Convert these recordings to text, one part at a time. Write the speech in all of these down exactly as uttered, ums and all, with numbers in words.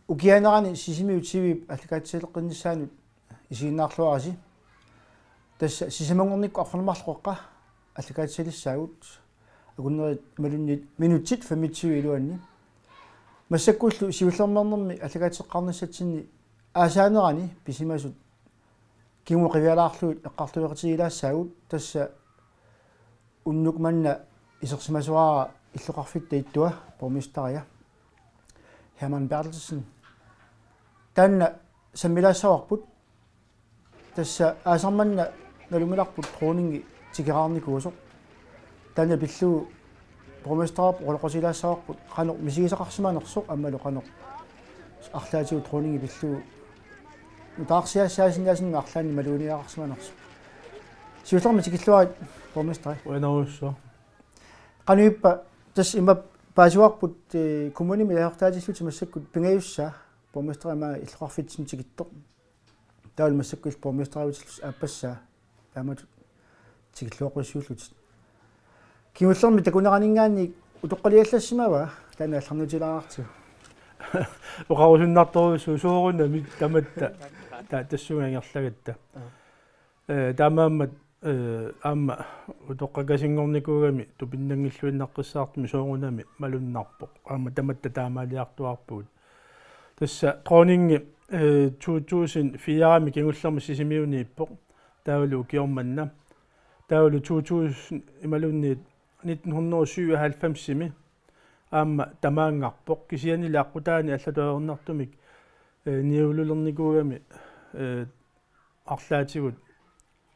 Ukianerani Sisimiut T V-p aallakaatitaleqqinnissaanut isiginnaarluarisi. Tassa sisamanngornikkut arfineq-marluk qeqqa aallakaatissalissaagut. Akunnerit imaluunniit minutsit femogtyve iluanni. Massakkullu siullermeernermi aallakaateqqaarnissatsinni aasaanerani pisimasut kingumut qivialaarlugit eqqartueqatigilaassaagut, tassa unnuk manna isersimasoraara illoqarfitta ittua, borgmesteria Hermann Berthelsen. Taanna sammilaassavarput, tassa aasaq manna nalunngilarput dronningi tikeraarnikuusoq. Taanna pillugu borgmesterip oqaloqatigilaassavarput qanoq misigisaqarsimanersoq aammalu qanoq arlaatigut dronningi pillugu nutaarsiassaasinnaasunik arlaannik maluginiagaqarsimanersoq. Siullermik tikilluarit, borgmesteri. Qujanarsuaq. Qanoq ippa, tassa ima paasivarput, eh, kommunimi ilaasortaatillutik massakkut pingajussaa borgmesteri ima illoqarfitsinni tikittoq. Taavalu massakkullu borgmesteriutillusi aappassaa taamatut tikilluaqqussuullutit. Kingullermik takuneqaninngaanniit utoqqaliallassimava, taanna allarnutilaartigu. Oqarusunnartorujussuuvoq soorunami tamatta ta-, tassunga ingerlagatta. Eh, taamaammat, eh, aamma utoqqakasinngornikuugami tupinnanngilluinnaqqissaartumik soorunami malunnarpoq. Aamma tamatta taamaaliartuaarpugut. Tassa dronningi, eh, to tusind fire-mi kingullermi Sisimiuniippoq. Taavalu ukioq manna. Taavalu to tusind imaluunniit nitten hundrede syvoghalvfems-imi aamma tamaanngarpoq. Kisiannili aqqutaani allatut ajornartumik, eh, niullulernikuugami, eh, arlaatigut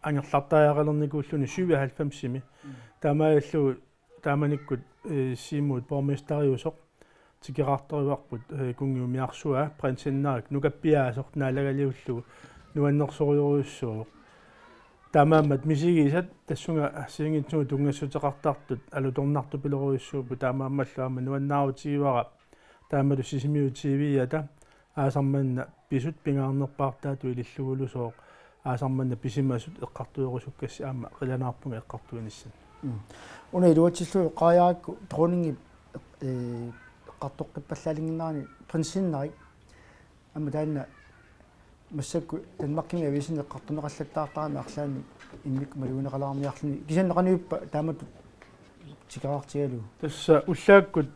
angerlartariaqalernikuulluni syvoghalvfems-imi. Mm. Taamaalillugu taamanikkut, eh, Siumuut borgmesteriusoq tikeraartorivarput, eh, kunngip umiarsuaa, prinsinnaarik nukappiaasoq naalagaliullugu nuannersorujussuuvoq. Taamaammat misigisat tassunga assigiinngitsunik tunngassuteqartartut alutornartupilorujussuupput, taamaammallu aamma nuannaarutigivara taamatut Sisimiut T V-ata aasaq manna pisut pingaarnerpaartaatut ilillugulusooq, aasaq manna pisimasut eqqartuerusukkassi, aamma qilanaarpunga eqqartuinissannut. Mm. Una iluatsillugu eqqaajarakku dronningi, eh, eqqartoqqippallaalinnginnerani prinsinnarik, aamma taanna massakkut Danmarkimi aviisini eqqartorneqallattaartarami arlaannik immikkut malugineqalaarniarluni. Kisianni qanoq ippa taamatut tikeraartigalugu? Tassa ullaakkut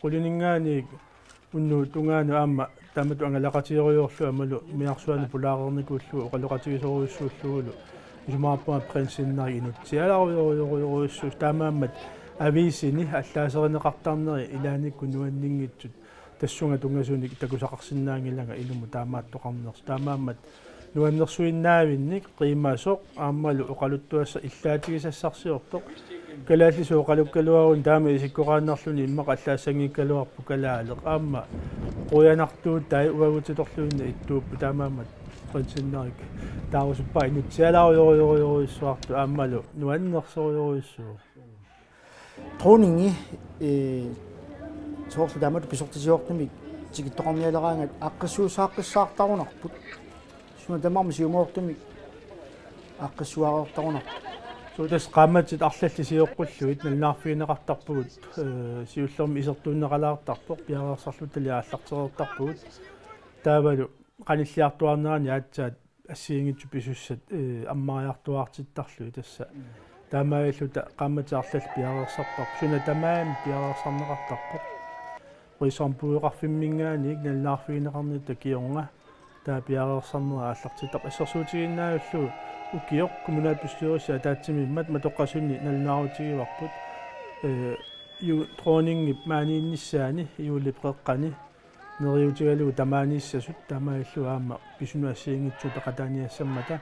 qulininngaanniit unnuup tungaanut aamma taamatut angalaqatigerujoorlugu aammalu umiarsuaanut pulaareernikuullugu oqaloqatigisorujussuullugulu isumaqarpunga prinsinnaarik inutsialaarujorujorujussuusoq, taamaammat aviisini allaaserineqartarneri ilaannikkut nuanninngitsut tassunga tungasunik takusaqarsinnaanngilanga ilumut taamaattoqarnersoq. Taamaammat nuannersuinnaavinnik qiimasoq aammalu oqaluttuassaq illaatigisassarsiortoq. Kalaallisut oqalukkaluarunik taama isikkoqaannarluni immaqa allaassanngikkaluarpoq kalaaleq. Aamma qujanartuutai uagutsitorluinnaq ittuupput, taamaammat prinsinnaarik taarusuppara inutsialaarujorujorujussuartoq aammalu nuannersorujorujussuuvoq. Dronningi, eh, soorlu taamatut pisortatigoortumik tikittoqarnialeraangat aaqqissuussaaqqissaartarunarput. Suna tamarmi siumoortumik aaqqissuussaaqqissaartarunarput. Suu, tassa qaammatit arlallit sioqqullugit nalunaarfigineqartarpugut, eh, siullermik isertuunneqalaartarpoq, piareersarluta aallartereertarpugut. Taavalu qanilliartuaarnerani aatsaat assigiinngitsut pisussat, eh, ammariartuaartittarlugit tassa. Mm. Taamaalilluta qaammatit arlallit piareersartarput. Suna tamarmi piareersarneqartarpoq. Rigsregnbueqarfimminngaanniit nalunaarfigineqarnitta kingorna taava piareersarnera aallartittarpoq. Assersuutigiinnarlugu ukioq kommunalbestyrelsip ataatsimiimmat matoqqasunni nalunaarutigivarput. Eh, ju-, dronningip maaniinnissaani juulip qeqqani neriuutigalugu tamaaniissasut, taamaalilluta aamma pisunut assigiinngitsut peqataaniassammata.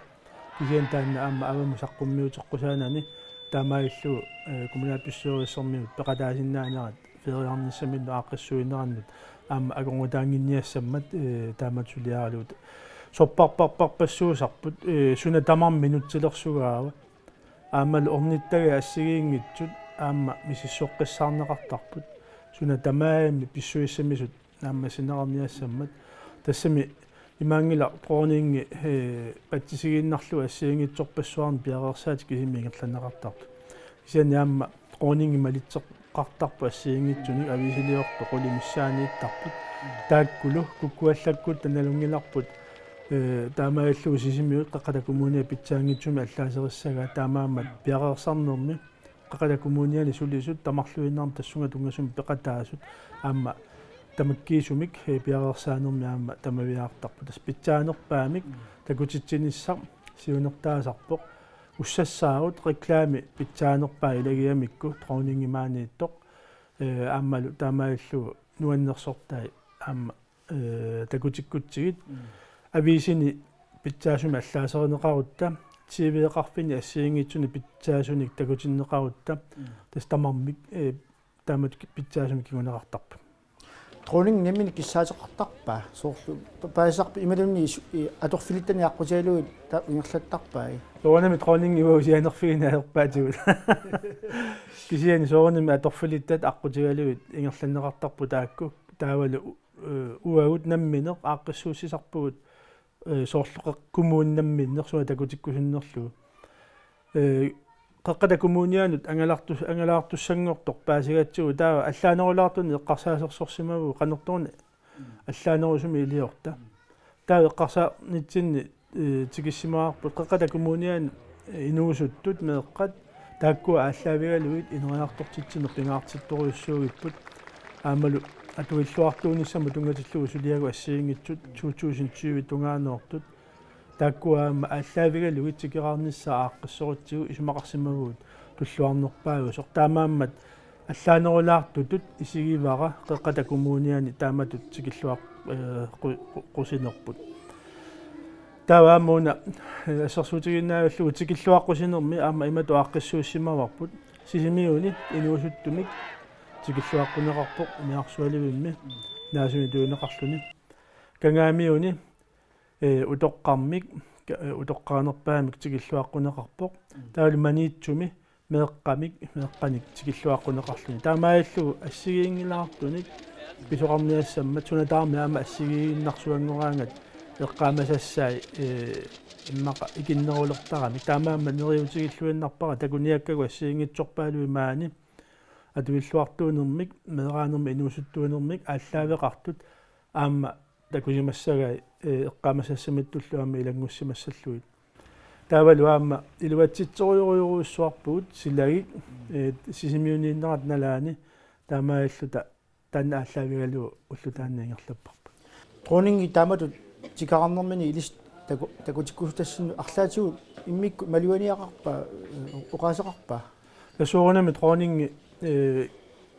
Kisianni taanna aamma avammut saqqummiuteqqusaanani taamaalilluta, eh, kommunalbestyrelsimiut peqataasinnaanerat feriarnissaminnut aaqqissuinerannut aamma akornutaannginniassammat, eh, taamatut suliaralugu. Sorparparparpassuusarput, eh, suna tamarmi minutsilersugaava. Aammalu ornittagaat assigiinngitsut aamma misissoqqissaarneqartarput. Suna tamarmi pissusissamisut naammassineqarniassammat. Tassami imaanngilaq dronningi, eh, patsisigiinnarlugu assigiinngitsorpassuarnik piareersaatit kisimik ingerlanneqartartut. Kisianni aamma dronningi malitseqartarpoq assigiinngitsunik, aviisiliortoq qulit missaaniittarput. Taakkulu kukkuallakkutta nalunngilarput, eh, taamaalillugu Sisimiut Qeqqata Kommuniani pitsaanngitsumik allaaserissagaat, taamaammat piareersarnermi Qeqqata Kommuniani sulisut tamarluinnarmik tassunga tunngasumik peqataasut aamma tamakkiisumik, eh, piareersaanermi aamma tamaviaartarput. Tassa pitsaanerpaamik takutitsinissaq siunertaasarpoq. Ussassaarut reklame pitsaanerpaaq ilagigamikku Dronningip maaniittoq, eh, aammalu taamaalillugu nuannersortai aamma, eh, takutikkutsigit. Mm. Aviisini pitsaasumik allaaserineqarutta, T V-qarfinni assigiinngitsunik pitsaasunik takutinneqarutta. Mm. Tassa tamarmik, eh, taamatut pitsaasumik kinguneqartarput. Dronningi nammineq kissaateqartarpa? Soorlu pa-, paasisarpa imaluunniit isu-, i-, atorfilittanik aqqutigalugit ta-, ingerlattarpai? Soorunami dronningi uagut sianerfigineq ajorpaatigut. Kisianni soorunami atorfilittat aqqutigalugit ingerlanneqartarput taakku. Taavalu u-, eh, uagut nammineq aaqqissuussisarpugut, eh, soorlu Qeqqata Kommuni namminneq suna takutikkusunnerlugu. Eh, Qeqqata Kommunianut angalaartus-, angalaartussanngortoq paasigatsigu taava allaanerulaartunik eqqarsaasersorsimavugut qanortoq una allaanerusumik iliorta. Taava eqqarsaarnitsinni, eh, tikissimavarput Qeqqata Kommuniani inuusuttut meeqqat taakkua aallaavigalugit ineriartortitsineq pingaartittorujussuugipput. Aammalu atuilluartuunissamut tunngatillugu suliagut assigiinngitsut to tusind tyve tungaanoortut. Taakkua aamma aallaavigalugit tikeraarnissaa aaqqissorutsigu isumaqarsimavugut tulluarnerpaajusoq. Taamaammat allaanerulaartutut isigivara Qeqqata Kommuniani taamatut tikilluaq-, eh, qu-, qu-, qusinerput. Taava aamma una, eh, assersuutigiinnavillugu tikilluaqqusinermi aamma imatut aaqqissuussimavarput. Sisimiuni inuusuttumik tikilluaqquneqarpoq Niarsualivimmi naasunik tuineqarluni. Kangaamiuni, eh, utoqqarmik, ka-, eh, utoqqaanerpaamik tikilluaqquneqarpoq. Mm. Taavalu Maniitsumi meeqqamik, meeqqanik tikilluaqquneqarluni. Taamaalillugu assigiinngilaartunik pisoqarniassammat suna tamarmi aamma assigiinnarsuanngoraangat eqqaamasassai, eh, immaqa ikinnerulertaramik. Taamaammat neriutigilluinnarpara takuniakkagut assigiinngitsorpaaluit maani atuilluartuunermik, meeraanermik, inuusuttuunermik aallaaveqartut aamma takusimassagai, eh, eqqaamasassamittullu aamma ilanngussimassallugit. Taavalu aamma iluatsitsorujorujussuarpugut silagik, eh, Sisimiuniinnerata nalaani taamaalilluta taanna aallaavigalugu ulloq taanna ingerlapparput. Dronningi taamatut tikeraarnermini ilissi taku-, takutikkusutassinnut arlaatigut immikkut maluaniaqarpa, eh, oqaaseqarpa? Tassa soorunami dronningi, eh,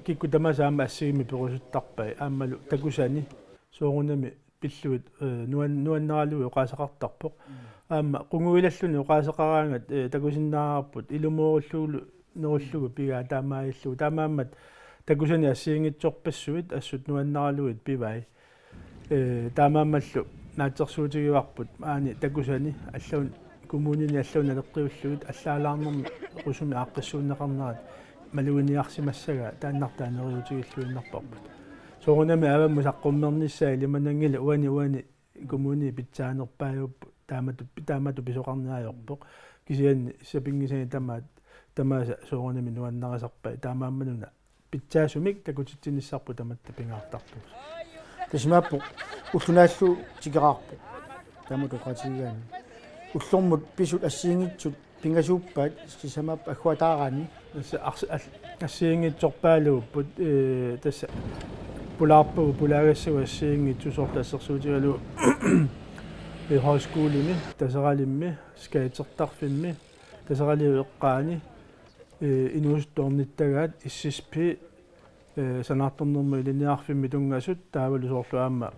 kikkut tamaasa aamma assigiimmik perusuttarpai aammalu takusani soorunami pillugit, eh, nuan-, nuannaralugit oqaaseqartarpoq. Mm. Aamma qungujulalluni oqaaseqaraangat, eh, takusinnaavarput ilumoorullugu nerullugu pigaa taamaalillugu. Taamaammat takusani assigiinngitsorpassuit assut nuannaralugit pivai. Eh, taamaammallu naatsorsuutigivarput maani takusani allanut kommunini allanut naleqqiullugit allaalaarnermi rusumik aaqqissuunneqarnerat maluginiarsimassagaa taannartaa neriutigilluinnarparput. Soorunami avammut saqqummernissaa ilimananngilaq uani uani kommuni pitsaanerpaajupput taamatut, taamatut pisoqarneq ajorpoq. Kisianni sapinngisani tamaat, tamaasa soorunami nuannarisarpai taamaammat una pitsaasumik takutitsinissarput tamatta pingaartartuusoq. Tassa imaappoq ulloq naallugu tikeraarpoq. Taamatut oqaatigigaanni. Ullormut pisut assigiinngitsut pingasuuppaat sisamaappoq agguataaraanni. Tassa ars-, al-, assigiinngitsorpaaluupput, eh, tassa pulaarpagut pulaagassagut assigiinngitsut soorlu assersuutigalugu, eh, højskolimi, Taseralimmi, skatertarfimmi, Taseraliup eqqaani, eh, inuusuttut ornittagaat, S S P, eh, sanaartornermut ilinniarfimmi tunngasut taavalu soorlu aamma,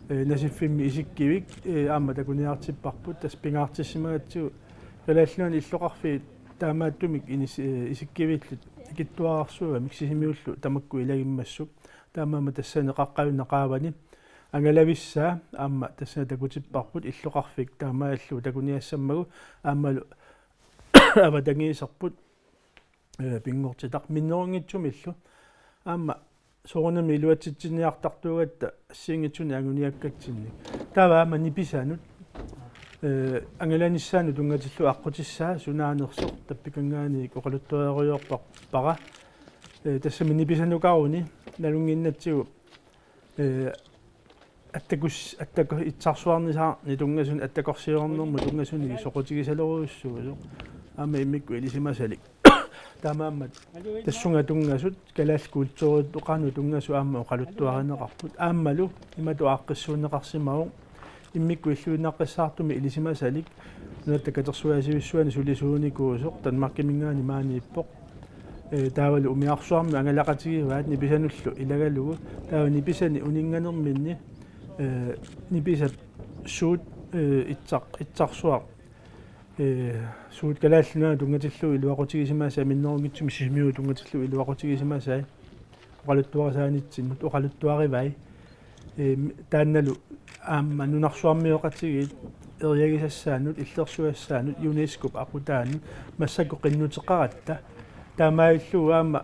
eh, Nasiffimmi isikkivik, eh, aamma takuniartipparput, tassa pingaartissimagatsigu Kalaallit Nunaanni illoqarfiit taamaattumik inis-, eh, isikkivillit ikittuararsuugamik Sisimiullu tamakku ilagimmassuk. Taamaammat tassani qaqqajunnaaq qaavani angalavissaa aamma tassani takutipparput illoqarfik taamaalillugu takuniassammagu aammalu avatangiiserput, eh, pinngortitaq minnerunngitsumillu. Aamma soorunami iluatsitsiniartartuugatta assigiinngitsunik anguniakkatsinnik. Taava aamma nipisanut, eh, angalanissaanut tunngatillugu aqqutissaa sunaanersoq tappikanngaanniit oqaluttuarerujoorpara. Eh, tassami nipisanukaruni nalunnginnatsigu, eh, attakus-, attaku-, itsarsuarnisaannik tunngasuni, attakorsiornermut tunngasuni soqutigisalerujussuusoq. Aamma immikkut ilisimasalik. Taamaammat tassunga tunngasut, kalaallit kulturitut qanoq tunngasut aamma oqaluttuarineqarput. Aammalu imatut aaqqissuunneqarsimavoq. Immikkut illuinnaqqissaartumik ilisimasalik. Nunatta Katersugaasivissuani sulisuunikuusoq Danmarkiminngaanniit maaniippoq. Ee, taavalu umiarsuarmi angalaqatigivaat nipisanullu ilagalugu. Taava nipisani uninnganerminni, ee, nipisap suut, ee, itsar-, itsarsuaq, ee, suut Kalaallit Nunaannut tunngatillugu iluaqutigisimasai minnerunngitsumik Sisimiunut tunngatillugu iluaqutigisimasai oqaluttuarisaanitsinnut oqaluttuarivai. Ee, taannalu aamma nunarsuarmioqatigiit eriagisassaannut, illersugassaannut, UNESCO-p aqutaanut massakkut qinnuteqaratta. Taamaalillugu aamma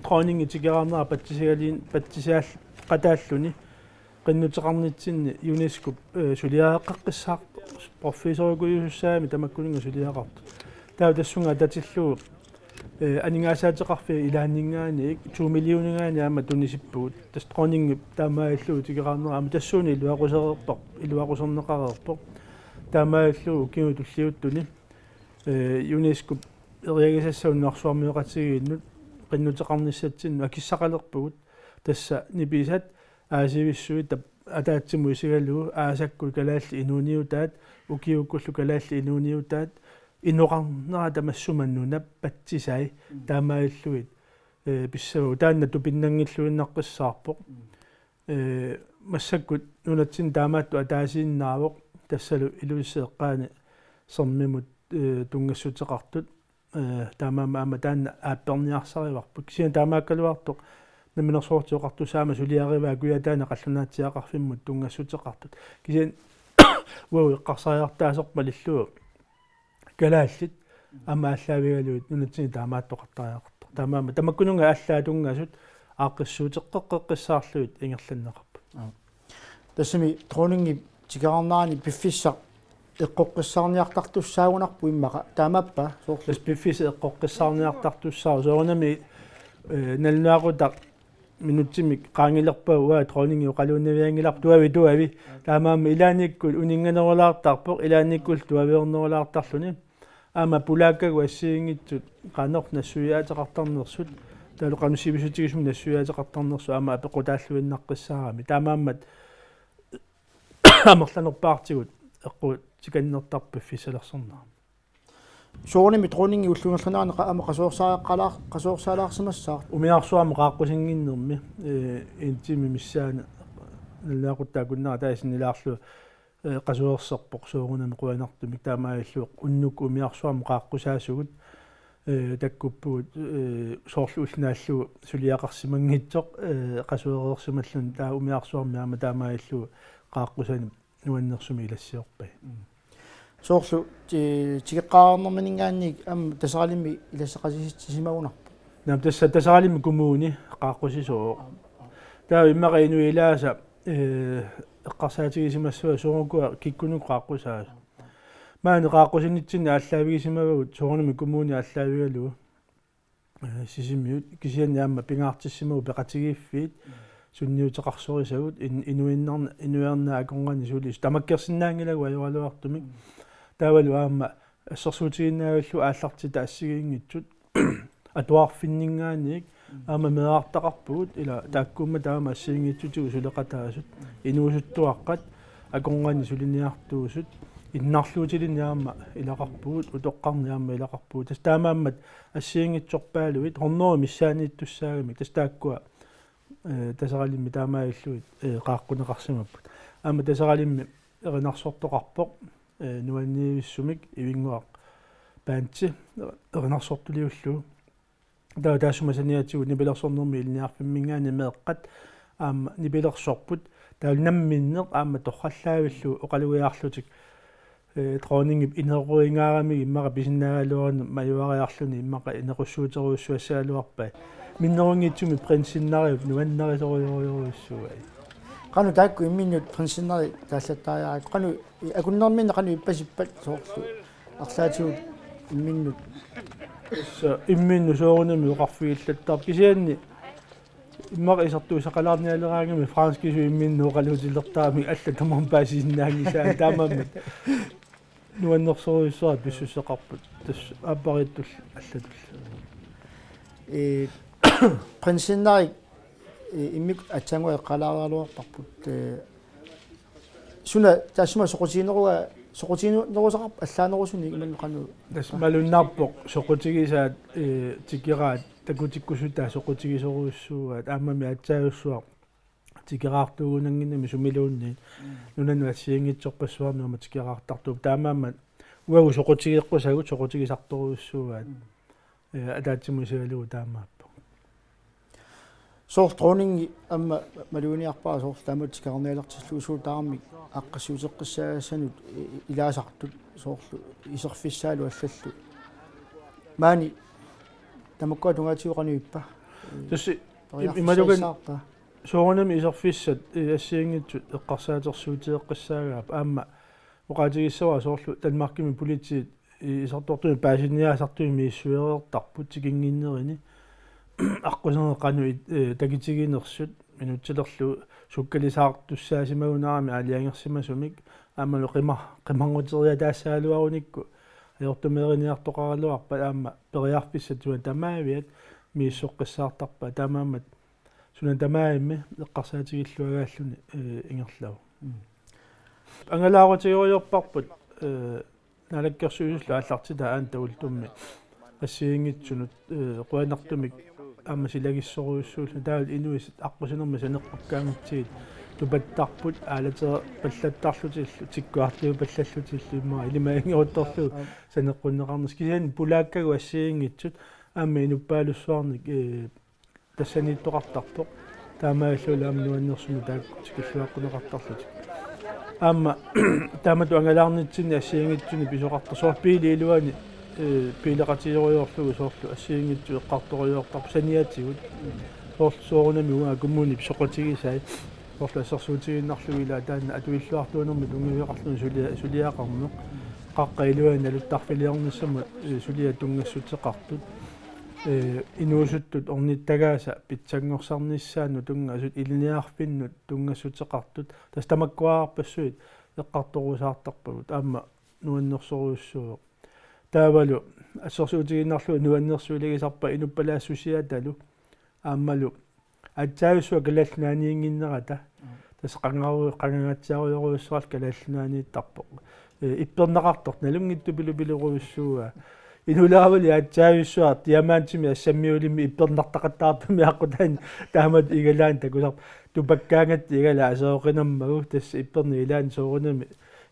dronningi tikeraarnera patsisigalin-, patsisaal-, qataalluni qinnuteqarnitsinni UNESCO-p, ee, suliareqqaqqissaaq professorikujusussaagami tamakkuninnga suliaqartut. Taava tassunga atatillugu, ee, aningaasaateqarfiit ilaanninngaanniit to millioninngaanniit aamma tunisippugut. Tassa dronningip taamaalillugu tikeraarnera aamma tassuuna iluaqusereerpoq, iluaquserneqareerpoq. Taamaalillugu ukiuni tulliuttuni, ee, UNESCO-p eriagisassat nunarsuarmioqatigiinnut qinnuteqarnissatsinnut akissaqalerpugut. Tassa nipisat aasivissuit tap-, ataatsimut isigalugu aasakkut kalaallit inuuniutaat, ukiukkullu kalaallit inuuniutaat, inoqarnera tamassuma nunap patsisai, mm, taamaalillugit, ee, pissavagut. Taanna tupinnanngilluinnaqqissaarpoq. Mm. Ee, massakkut nunatsinni taamaattut ataasiinnaavoq, tassalu Ilulissat eqqaani Sermimut, ee, tunngassuteqartut. Ee, taamaammat aamma taanna aapperniarsarivarput. Kisianni taamaakkaluartoq Namminersorlutik Oqartussat aamma suliarivaa Kujataani Qallunaatsiaqarfimmut tunngassuteqartut. Kisianni uagut eqqarsariartaaseq malillugu kalaallit aamma aallaavigalugit nunatsinni taamaattoqartariaqartoq. Taamaammat tamakkununnga allaat tunngasut aaqqissuuteqqeqqissaarlugit ingerlanneqarput. Aap. Tassami dronningip tikeraarnerani piffissaq eqqoqqissaarniartartussaagunarpoq immaqa, taamaappa soorlu? Tassa piffissaq eqqoqqissaarniartartussaavoq soorunami, ee, nalunaaqutaq minutsimik qaangilerpagu uanga dronningi oqaluunnavianngilarput, tuavi, tuavi. Taamaammat ilaannikkut uninnganerulaartarpoq, ilaannikkullu tuaviornerulaartarluni. Aamma pulaakkagut assigiinngitsut qanoq nassuiaateqartarnersut, taavalu qanoq sivisutigisumik nassuiaateqartarnersut aamma apeqqutaalluinnaqqissaarami. Taamaammat amerlanerpaartigut eqqutikannertarpoq piffissalersornera. Soorunami dronningi ullup ingerlanerani qa-, aamma qasuersaalaar-, qasuersaalaarsimassaaq? Umiarsuarmi qaaqqusinnginnermi, ee, en time missaani nalunaaqutaq akunnera taava sinnilaarlugu, ee, qasuerserpoq soorunami qujanartumik, taamaalillugu unnukkut umiarsuarmi qaaqqusaasugut, ee, takkuppugut, ee, soorlu ulloq naallugu suliaqarsimanngitsoq, ee, qasuereersimalluni, taava umiarsuarmi aamma taamaalillugu qaaqqusanik nuannersumik ilassiorpai. Mm. Soorlu ti-, tikeqqaarnermininngaanniit aamma Taseralimmi ilassaqasitsisimagunarpoq? Naamik, tassa Taseralimmi kommuni qaaqqusisooq. Taava immaqa inuit ilaasa, ee, eqqarsaatigisimassavaat soorunami kikkunnut qaaqqusaasut. Maani qaaqqusinitsinni aallaavigisimavagut soorunami kommuni aallaavigalugu, ee, Sisimiut, kisianni aamma pingaartissimavugut peqatigiiffiit, mm, sunniuteqarsorisagut, in-, inuinnarn-, inuiarnaat akornanni suli tamakkersinnaanngilagut ajoraluartumik. Mm. Taavalu aamma assersuutigiinnarlugu aallartitat assigiinngitsut atuarfinninngaanniit, mm, aamma meerartaqarpugut, ila taakkuummata aamma assigiinngitsutigut suleqataasut, mm, inuusuttuaqqat, akornanni suliniartuusut, innarluutilinnik aamma ilaqarpugut, utoqqarnik aamma ilaqarpugut. Tassa taamaammat assigiinngitsorpaaluit hundrede missaaniittussaagamik, tassa taakkua, ee, Taseralimmi taamaalillugit, ee, qaaqquneqarsimapput. Aamma Taseralimmi erinarsortoqarpoq, ee, nuanniivissumik Ivinnguaq Bandi erinarsortuliullugu. Taava taassuma saniatigut nipilersornermi ilinniarfimminngaanniit meeqqat aamma nipilersorput. Taava namminneq aamma torrallaavillugu oqalugiarlutik, ee, dronningip ineruingaaramigit immaqa pisinnaagaluaruni majuariarluni immaqa inequssuuterujussuassagaluarpai. Minnerunngitsumik prinsinneriup nuannarisorujorujussuuai. Qanoq taakku imminnut prinsinneri taallattariarakku? Qanoq i-, akunnerminni qanoq ippasippat soorlu arlaatigut imminnut? Tassa imminnut soorunami oqarfigillattaarpoq, kisianni immaqa isertuussaqalaarnialeraangami franskisut imminnut oqaluutilertaramik allat tamarmik paasisinnaanngisaat, taamaammat nuannersorujussuaq pissuseqarput. Tassa aappariittut allatut. Ee, Prinsinnari, ee, immikkut aatsaannguaq eqqaalaariaraluarparput. Ee, suna taassuma soqutigineruga, soqutiginerusaqarpa allaanerusunik imaluunniit qanoq? Tassa malunnarpoq soqutigisaat, ee, tikeraat takutikkusutaat soqutigisorujussuugaat, aammami aatsaajussuaq tikeraartuugunannginnami sumiluunniit. Mm. Nunanut assigiinngitsorpassuarnut aamma tikeraartartuuvoq. Taamaammat uagut soqutigeqqusagut soqutigisartorujussuugaat. Mm. Ee, ataatsimut isigalugu taamaappoq. Soorlu dronningi aamma maluginiarpara soorlu taamatut tikeraarnialertillugu suut tamarmik aaqqissuuteqqissaasanut i-, ilaasartut soorlu iserfissaalu allallu. Maani tamakkua tungaatigut qanoq ippa? Tassa im-, periarfissaq imalugan issaarpa? Soorunami iserfissat, ee, assigiinngitsut eqqarsaatersuutigeqqissaagaapput, aamma oqaatigissavara soorlu Danmarkimi politiit, ee, isertortumik paasiniaasartumi misissuereertarput tikinnginnerini. Aqqusinerit qanoq it-, ee, takitiginersut, minutsilerlugu sukkalisaartussaasimagunarami aalajangersimasumik, aammalu qima-, qimarnguteriataassagaluarunikku ajortumeeriniartoqaraluarpat aamma periarfissat suna tamaaviat misissoqqissaartarpaat, taamaammat suna tamarmi eqqarsaatigilluagaalluni, ee, ingerlavoq. Mm. Angalaarutigerujoorparput, ee, Naalakkersuisullu aallartitaa aana Ultummi assigiinngitsunut, ee, qujanartumik aamma silagissorujussuulluni, taavalu inuit aqqusinermi saneqqukkaangatsigit tupattarput aalaterpallattarlutillu tikkuartuupallallutillu immaqa ilimaginngeruttorlugu saneqqunneqarnersoq, kisianni pulaakkagut assigiinngitsut aamma inuppaalussuarnik, ee, tassaniittoqartarpoq. Taamaalillunilu aamma nuannersumik taakku tikilluaqquneqartarlutik. Aamma taamatut angalaarnitsinni assigiinngitsunik pisoqartarpoq. Soorlu biili iluani, ee, biileqatigerujoorlugu soorlu assigiinngitsut eqqartorujoortarput saniatigut. Soorlu soorunami uanga kommunip soqutigisai. Soorlu assersuutigiinnarlugu ilaa taanna atuilluartuunermut tunngaveqarluni sulia-, suliaqarneq. Qaqqat iluanni naluttarfiliornissamut, ee, suliat tunngassuteqartut. Ee, inuusuttut ornittagaasa pitsanngorsarnissaannut tunngasut, ilinniarfinnut tunngassuteqartut. Tassa tamakkuarpassuit eqqartorusaartarpagut, aamma nuannersorujussuuvoq. Taavalu assersuutigiinnarlugu nuannersuut ilagisarpaat inuppalaassusiatalu aammalu aatsaajussuaq Kalaallit Nunaanniinnginnerata. Mm. Tassa qangaru-, qangagatsiarujorujussuarlu Kalaallit Nunaanniittarpoq. Ee, ipperneqartoq nalunngitsupilupilerujussuuaa. Inulaavali aatsaajussuaq diamantimik assammiulimmi ippernartaqattaartumik aqqutaani taamatut igalaani takusarpoq. Tupakkaangatta igalaat aserornammagu, tassa ipperneq ilaanni soorunami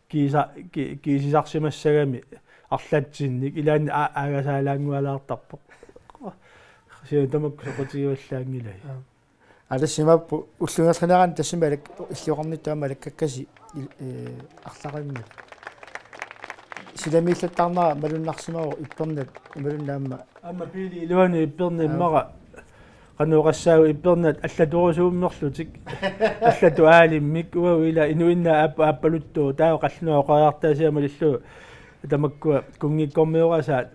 kiisa-, ki-, kiisisarsimassagami arlatsinnik ilaanni a-, aagasaalaanngualaartarpoq. Kisianni tamakku soqutigivallaanngilai. Aap. Aa, tassa imaappoq ullup ingerlanerani tassami alak-, ilioqarnittut aamma alakkakkasi il-, ee, arlarimmat. Silamiillattaarnera malunnarsimavoq ippernat imaluunniit aamma. Aamma biili iluani ippernat. Aap. Immaqa qanoq oqassaagut, ippernat allatorusuummerlutik. Allatut aalimmik uagut ila inuinnaat aap-, aappaluttuuvoq, taava qallunaat oqariartaasiat malillugu tamakkua kunngikkormiorasaat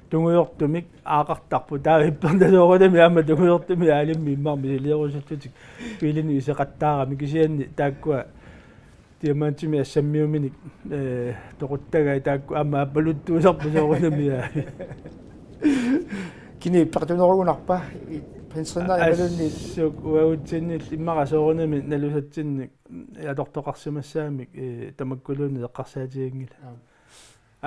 tungujortumik aaqartarput, taava ippernasoorunami aamma tungujortumik aalimmik immaqa misiliorusullutik biilinut iseqattaaramik, kisianni taakkua diamantimik assammiuminik, ee, toquttagai taakku aamma aappaluttuusarput soorunami, aa. Kini peqatunerugunarpa, i-, Prinsinnari imaluunniit? Assut uagutsinnillu immaqa soorunami nalusatsinnik atortoqarsimassagamik, ee, tamakkuluunniit eqqarsaatiginngilaq. Aap.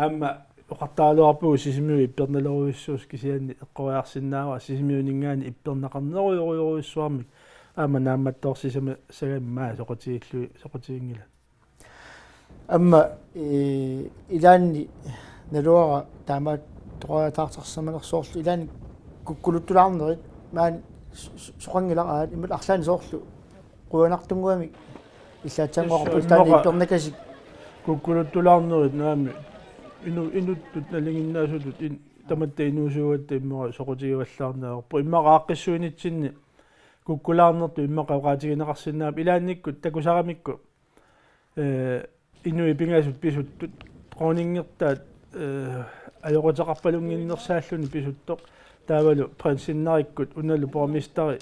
Aamma oqartaraluarpugut Sisimiut ippernalerujussuusoq, kisianni eqqoriarsinnaavara Sisimiuninngaanniit ippernaqarnerujorujussuarmik aamma naammattoorsimassagamik maani soqutigillu-, soqutiginngilaq. Aamma, ee, ilaanni naluara taamaattoqaataartarsimanersoq soorlu ilaanni kukkuluttulaarnerit maani s-, s-, soqanngilaq, aat, imaluunniit arlaannik soorlu qujanartunnguamik illaatsaannguaqarput. Tassa taanna immaqa ippernakasik. Kukkuluttulaarnerit naamik inu-, inuttut nalinginnaasutut in-, tamatta inuusuugatta immaqa soqutigivallaarneq ajorpoq. Immaqa aaqqissuinitsinni kukkulaarnertut immaqa oqaatigineqarsinnaavoq ilaannikkut takusaramikku, ee, inuit pingasut pisuttut, dronningertaat, ee, ajoquteqarpalunnginnersaalluni pisuttoq, Taavalu prinsinnarikkut unalu borgmesteri,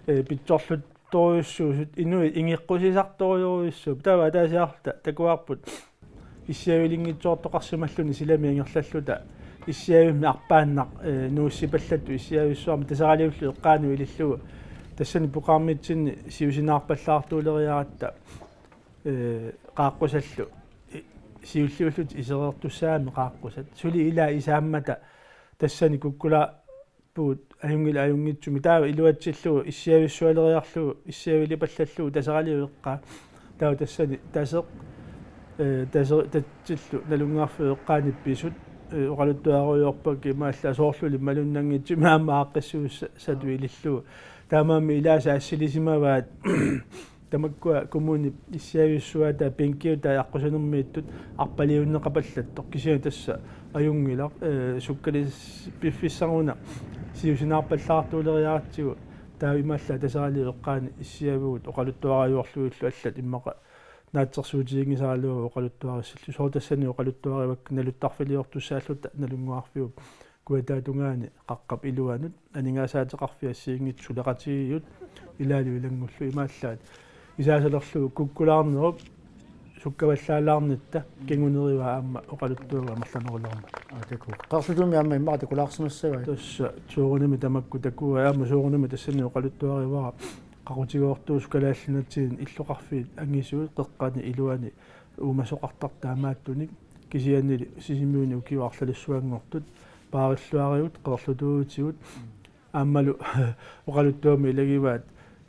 eh, pitsorluttorujussuusut inuit ingeqqusisartorujussuupput. Taava ataasiarluta takuarput issiavilinngitsoortoqarsimalluni silami ingerlalluta issiavimmi arpaannaq, eh, nuussipallattut issiavissuarmi Taseraliullu eqqaanut ilillugu. Tassani programmitsinni siusinaarpallaartuuleriaratta, eh, qaaqqusallu, eh, siulliullutik isereertussaammat qaaqqusat. Suli ilaa isaammata tassani kukkula- pugut ajunngilaq ajunngitsumik taava iluatsillugu issiavissualeriarlugu issiavilipallallugu Taseraliup eqqaa. Taava tassani Taseq, eh, Taseq tatsillu Nalunnguarfiup eqqaani pisut, eh, oqaluttuarujoorpakka imaallaat soorluli malunnanngitsumik aamma aaqqissuussatut ilillugu. Taamaammat ilaasa assilisimavaat tamakkua kommunip issiavissuata pinkiuta aqqusanermiittut arpaliunneqapallattoq kisianni tassa ajunngilaq, eh, sukkalis-, piffissaruna siusinaarpallaartuuleriaratsigu taava imaallaat Taseraliup eqqaani issiavugut oqaluttuarajuarlugillu allat immaqa naatsorsuutiginngisaraluagut oqaluttuarissalluta. Soorlu tassani oqaluttuarivakka naluttarfiliortussaalluta Nalunnguarfiup kujataatungaani qaqqap iluanut aningaasaateqarfiit assigiinngitsut suleqatigiittut ilaalu ilanngullu imaallaat isaasalerlugu kukkulaarnerup sukkavallaalaarnitta kingunerivaa aamma oqaluttuagut amerlanerulermat. Aa, takuuk. Qeerlutuumi aamma immaqa takulaarsimassavaat. Tassa soorunami tamakku takuai aamma soorunami tassani oqaluttuarivara qaqutigoortuusut Kalaallit Nunaanni illoqarfiit angisuut qeqqani iluani uumasoqartartut taamaattunik kisiannili Sisimiuni ukiut arlalissuanngortut paarilluarigut qeerlutuutigut aammalu oqaluttuamik ilagivaat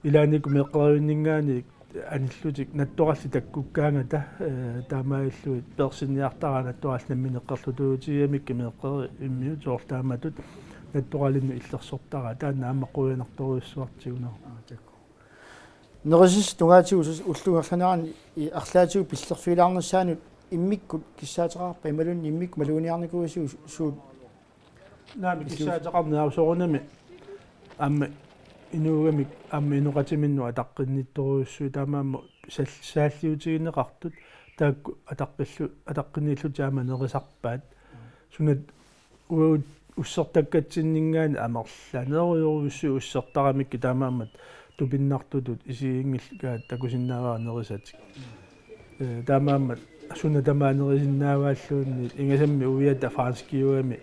ilaannikkut meeqqerivinninngaanniit anillutik nattorallit takkukkaangata, eh, taamaalillugit peersinniartaraat nattorallit namminneq qeerlutuutigigamikku meeqqerivimmiut soorlu taamatut nattoralinnut illersortaraat taanna aamma quianartorujussuartigunarpoq. Aa, takuuk. Nerisissat tungaatigut ullup ingerlanerani arlaatigut pillerfigilaarnissaanut immikkut kissaateqarpa imaluunniit immikkut maluginiarnikuuisigut suut? Naamik kissaateqarneq soorunami aamma inuugamik aamma inoqatiminnut ataqqinnittorujussuit taamaammat sal-, saalliutigineqartut taakku ataqqillu-, ataqqinniillutik aamma nerisarpaat. Suna uagut ussertakkatsinninngaanniit amerlanerujorujussui ussertaramikkit taamaammat tupinnartutut isiginngilakka takusinnaavara nerisatik. Eh, taamaammat suna tamaat nerisinnaavaalluunniit ingasammik uiata franskiugami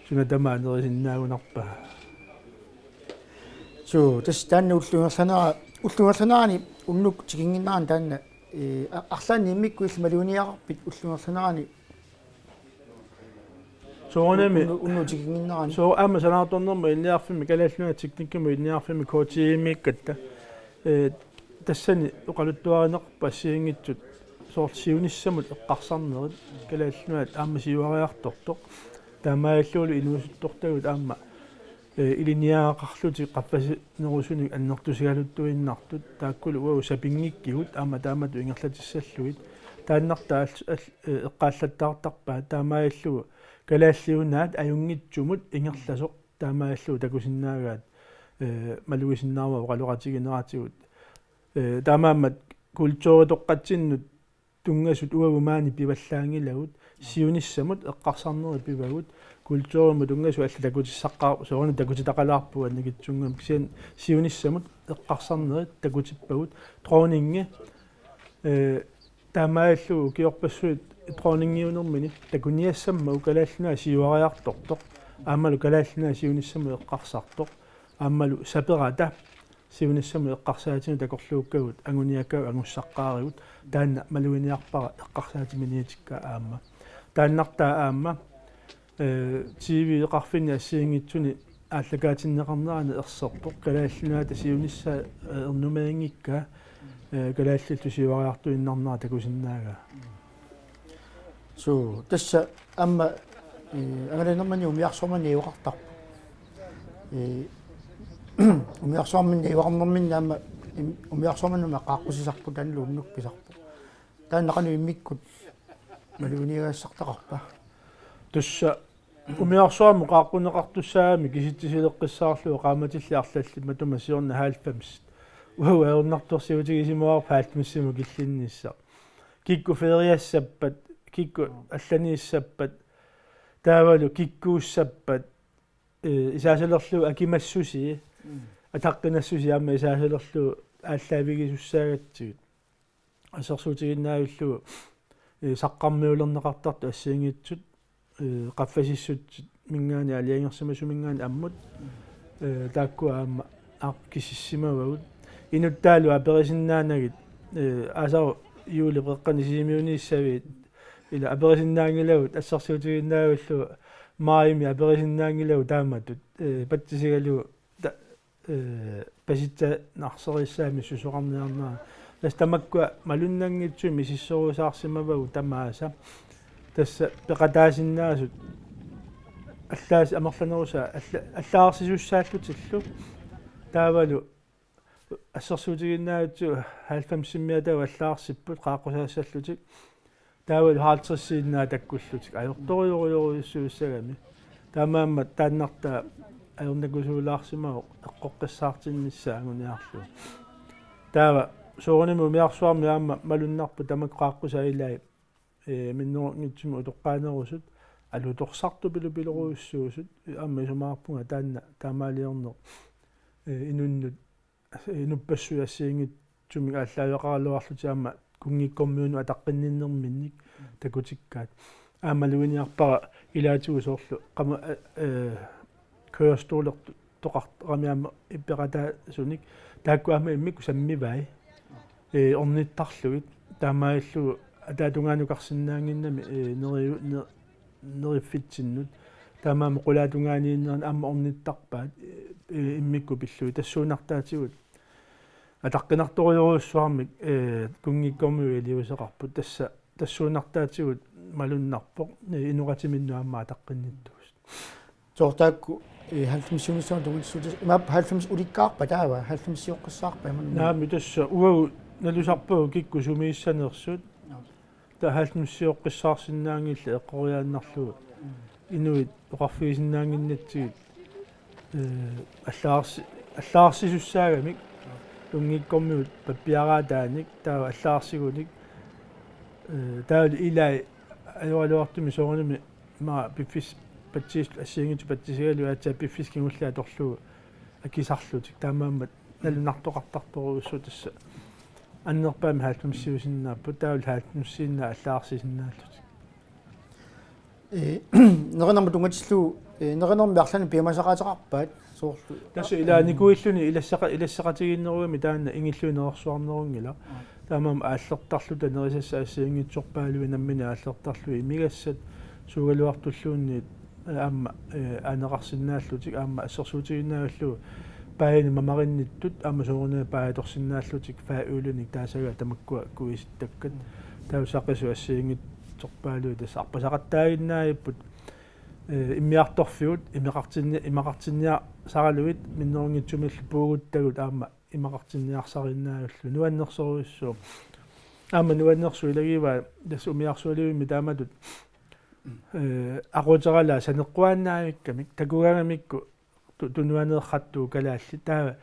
suna tamaat nerisinnaagunarpa. Suu, tassa taanna ullup ingerlanera-, ullup ingerlanerani unnuk tikinnginnerani taanna, eh, a-, arlaannik immikkut illit maluginiagaqarpit ullup ingerlanerani? Soorunami. Unnu-, unnuup tikinnginnerani. Soo aamma sanaartornermut ilinniarfimmi Kalaallit Nunaanni Teknikkimut Ilinniarfimmi K T I-miikkatta. Eh, tassani oqaluttuarineqarput assigiinngitsut soorlu siunissamut eqqarsarnerit Kalaallit Nunaat aamma siuariartortoq. Taamaalillunilu inuusuttortagut aamma, eh, ilinniagaqarlutik qaffasinerusunik annertusigaluttuinnartut taakkulu uagut sapinngikkigut aamma taamatut ingerlatissallugit. Taannartaa al-, al-, eh, eqqaallattaartarpaat taamaalillugu Kalaallit Nunaat ajunngitsumut ingerlasoq taamaalillugu takusinnaagaat, eh, malugisinnaavara oqaloqatigineratigut. Eh, taamaammat kulturitoqqatsinnut tunngasut uagut maani pivallaanngilagut siunissamut eqqarsarnerit pivagut kulturimut tunngasut allat takutissaqaar-, soorunami takutitaqalaarpugut annikitsunnguamik kisianni siunissamut eqqarsarnerit takutippagut dronningi, eh, taamaalillugu ukiorpassuit dronningiunermini takuniassammagu Kalaallit Nunaat siuariartortoq aammalu Kalaallit Nunaat siunissamut eqqarsartoq aammalu saperata siunissamut eqqarsaatinut takorluukkagut anguniakkagut angussaqqaarigut taanna maluginiarpara eqqarsaatiminiitikka aamma. Taannartaa aamma, eh, T V-qarfinni assigiinngitsuni aallakaatinneqarnerani erserpoq Kalaallit Nunaata siunissaa, eh, ernumaginngikkaa, eh, kalaallillu siuariartuinnarnera takusinnaagaa. Suu, tassa aamma, eh, angalanermini umiarsuarmini najugaqartarpoq. Eh, umiarsuarmini najugaqarnermini aamma im-, umiarsuarmini aamma qaaqqusisarpoq taannalu unnuk pisarpoq. Taanna qanoq immikkut maluginiagassartaqarpa? Tassa umiarsuarmut qaaqquneqartussaagami kisitsisileqqissaarlugu qaammatillit arlallit matuma siorna halvfems. Uagut ajornartorsiutigisimavarput halvfemsimut killinnissaq. Kikkut feriassappat, kikkut allaniissappat, taavalu kikkuussappat, eh, isaasalerlugu akimassusii, mm, ataqqinassusii aamma isaasalerlugu aallaavigisussaagatsigu. Assersuutigiinnavillugu, eh, saqqarmiulerneqartartut assigiinngitsut, eh, qaffasissutiminngaanniit aalajangersimasuminngaanniit ammut, eh, taakku aamma aqqisissimavagut. Inuttaalu aperisinnaanagit, eh, aasaq juulip qeqqani Sisimiuniissaviit ila aperisinnaanngilagut, assersuutigiinnavillugu maajimi aperisinnaanngilagut taamatut, eh, patsisigalugu ta-, eh, pasitsaanarseriissaamik susoqarniarnera. Tassa tamakkua malunnanngitsumik misissorusaarsimavagut tamaasa. Tassa peqataasinnaasut allaas-, amerlanerusaat alla-, allaarsisussaallutillu. Taavalu assersuutigiinnaavitsi halvfemsimmiata allaarsipput qaaqqusaassallutik. Taavalu halvtredsiinnaat takkullutik ajortorujorujorujussuussagami. Taamaammat taannartaa ajornakusuulaarsimavoq eqqoqqissaartinnissaa anguniarlugu. Taava soorunami umiarsuarmi aamma malunnarpoq tamakku qaaqqusaat ilaat, eh, minnerunngitsumik utoqqaanerusut alutorsartupilupilorujussuusut, aamma isumaqarpunga taanna taamaaliorneq, eh, inunnut inuppassuit assigiinngitsumik aallaaveqaraluarlutik aamma kunngikkormiunut ataqqinninnerminnik takutikkaat. Aamma maluginiarpara ilaatigut soorlu qama-, eh, eh, kørestolertoqartarami aamma peqataasunik. Taakku aamma immikkut sammivai, eh, ornittarlugit. Taamaalillugu ataatungaanukarsinnaannginnami, eh, neriu-, ne-, neriffitsinnut. Taamaammat qulaatungaaniinnerani aamma ornittarpaat, eh, immikkut pillugit tassuunartaatigut ataqqinartorujorujussuarmik, eh, kunngikkormiut iliuuseqarput tassa tassuunartaatigut malunnarpoq, eh, inoqatiminnut aamma ataqqinnittut. Soorlu taakku, eh, halvfemsiunissamut tunngassutis-, imaappoq halvfems ulikkaarpa taava, halvfemsioqqissaarpa imanna? Naamik, tassa uagut nalusarpagut kikkut sumiissanersut. Naamik. Taava halvfemsioqqissaarsinnaanngillat eqqoriaannarlugu. Inuit oqarfigisinnaannginnatsigit, eh, allaarsi-, allaarsisussaagamik. Kunngikkormiut pappiaraataanik, taava allaarsigunik. Eh, taavalu ilai ajoraluartumik soorunami ima piffissaq patsiis-, assigiinngitsut patsisigalugit aatsaat piffissaq kingulleq atorlugu akisarlutik. Taamaammat nalunartoqartartorujussuuvoq tassa. Annerpaamik halvfemsiusinnaapput, taavalu halvfemsiinnaat allaarsisinnaallutik. Ee, nerinermut tunngatillugu, ee, nerinermi arlaannik piumasaqaateqarpaat, soorlu. Tassa ilaa nikuilluni ilassaqa-, ilasseqatigiinnerugami taanna ingilluni nerersuarnerunngilaq. Aa. Taamaammat aallertarluta nerisassat assigiinngitsorpaaluit nammineq aallertarlugit imigassat suugaluartulluunniit, ee, aamma, ee, aaneqarsinnaallutik aamma assersuutigiinnavillugu paajanik mamarinnittut aamma soorunami paajatorsinnaallutik færølinik taasagaat tamakkua kuisittakkat. Taava saqisut assigiinngitsorpaaluit tassa arpasaqattaaginnaagipput, ee, immiartorfigut imeqartinni-, imaqartinniarsaralugit minnerunngitsumillu puuguttagut aamma imaqartinniarsariinnaavillu nuannersorujussuuvoq. Aamma nuannersuup ilagivaa tassa umiarsualivimmik taamatut, ee, aquuteralaat saneqquaannaavikkamik takugaangamikku tu-, tunuaneeqqattuut kalaallit taava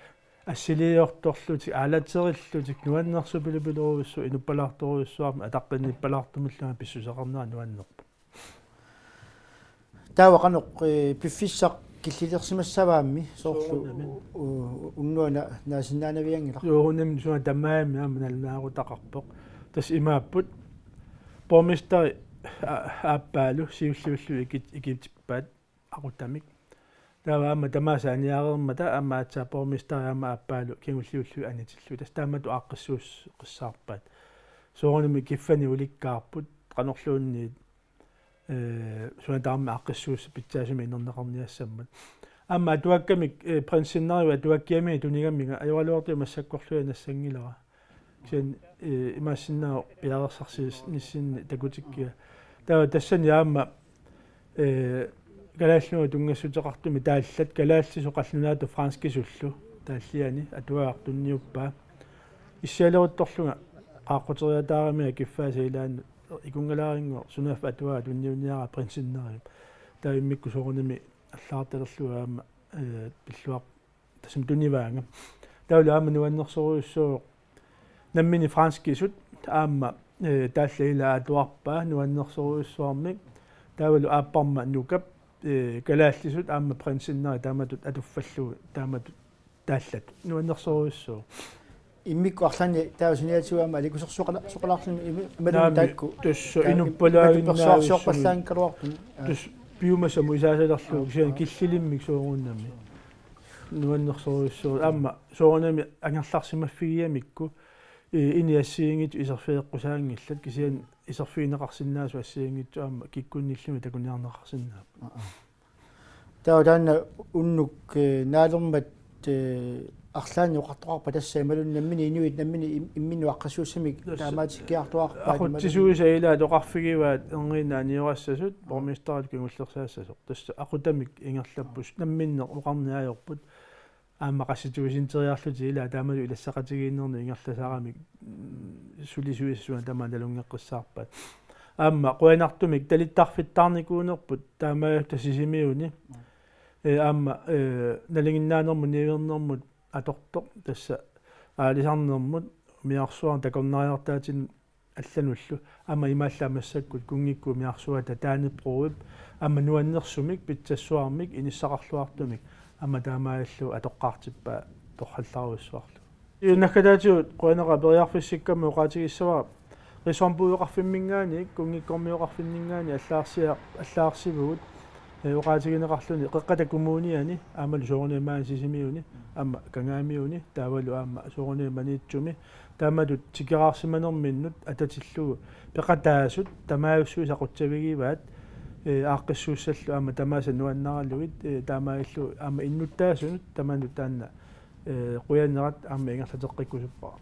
assiliiortorlutik aalaterillutik nuannersupilupilorujussuit inuppalaartorujussuarmik ataqqinnippalaartumilluunniit pissuseqarnera nuannerpoq. Taava qanoq, ee, piffissaq killilersimassavaammi soorlu. Soorunami. U-, u-, unnuaq na-, naasinnaanavianngilaq. Soorunami suna tamaani aamma nalunaarutaqarpoq. Tassa imaapput borgmesteri a-, aappaalu siulliullugu ikit-, ikitippaat aqutamik. Taava aamma tamaasa aniareermata aamma aatsaat borgmesteri aamma aappaalu kingulliullugit anitillugu. Tassa taamatut aaqqissuus-, -qissaarpaat. Soorunami kiffanik ulikkaarput qanorluunniit, ee, suna tamarmi aaqqissuussat pitsaasumik inerneqarniassammat. Aamma atuakkamik, ee, prinsinneriup atuakkiaminik tunigaminga ajoraluartumik massakkorluinnaq nassanngilara. Kisianni, ee, imaassinnaavoq piareersarsinissinni takutikkiga. Taava tassani aamma, ee, Kalaallit Nunaat tunngassuteqartumik taallat kalaallisut qallunaatut franskisullu taalliani atuagaq tunniuppaa. Issialeruttorlunga qaaqquteriataaramiga kiffaasa ilaannut ikunngalaarinnguaq sunaaffa atuagaq tunniunniaraa prinsinneriup. Taava immikkut soorunami allagartalerlugu aamma, ee, pilluar-, tassami tunivaanga. Taavalu aamma nuannersorujussuuvoq nammineq franskisut aamma, ee, taallat ilaat atuarpaa nuannersorujussuarmik. Taavalu aapparma nukap eh, kalaallisut aamma prinsinneri taamatut atuffallugu taamatut taallatut. Nuannersorujussuuvoq. Immikkut arlaanni taava suniatigut aamma aliikkusersuusoqalaarluni imi-, imaluunniit taakku. Tassa inuppalaaginnaavissumik. Imatut persuarsiorpallaanngikkaluartut. Tassa piumasumik isaasalerlugu kisianni killilimmik soorunami. Nuannersorujussuuvoq. Aamma soorunami angerlarsimaffigigamikku, eh, ini assigiinngitsut iserfigeqqusaanngillat kisianni iserfigineqarsinnaasut assigiinngitsut aamma kikkunnillumi takuniarneqarsinnaapput. Taava taanna unnuk, eh, naalermat, eh, arlaannik oqartoqarpa tassa imaluunniit nammineq inuit nammineq im-, imminnut aaqqissuussamik taamatikkiartuaarpaat imaluunniit. Aqutsisuisa ilaat oqarfigivaat erniinnaq aniorassasut borgmesteritut kingullersaassasut. Tassa aqutamik ingerlapput namminneq oqarneq ajorput. Aamma qassituusinteriarlutik ilaat taamalu ilassaqatigiinnerni ingerlasaramik, mm, sulisuisa suna tamaat nalunngeqqissaarpaat. Aamma qujanartumik talittarfittaarnikuunerput taamaalilluta Sisimiuni. Eh, aamma, eh, nalinginnaanermut niuernermut atortoq tassa aalisarnermut umiarsuarnut takornariartaatinut allanullu aamma imaallaat massakkut kunngikkut umiarsuata Dannebrogip aamma nuannersumik pitsassuarmik inissaqarluartumik aamma taamaalillugu atoqqaartippaa torrallarujussuarlugu. Naggataatigut qujanaq periarfissikkammi oqaatigissavara Rissornbugioqarfimminngaanniit, kunngikkormioqarfinninngaanniit allaarsia-, allaarsivugut, eh, oqaatigineqarluni Qeqqata Kommuniani, aammalu soorunami maani Sisimiuni, aamma Kangaamiuni, taavalu aamma soorunami Maniitsumi, taamatut tikeraarsimanerminnut atatillugu peqataasut tamaviussuisa qutsavigivaat, eh, aaqqissuussallu aamma tamaasa nuannaralugit, eh, taamaalillugu aamma innuttaasunut tamanut taanna, eh, qujanerat aamma ingerlateqqikkusuppara.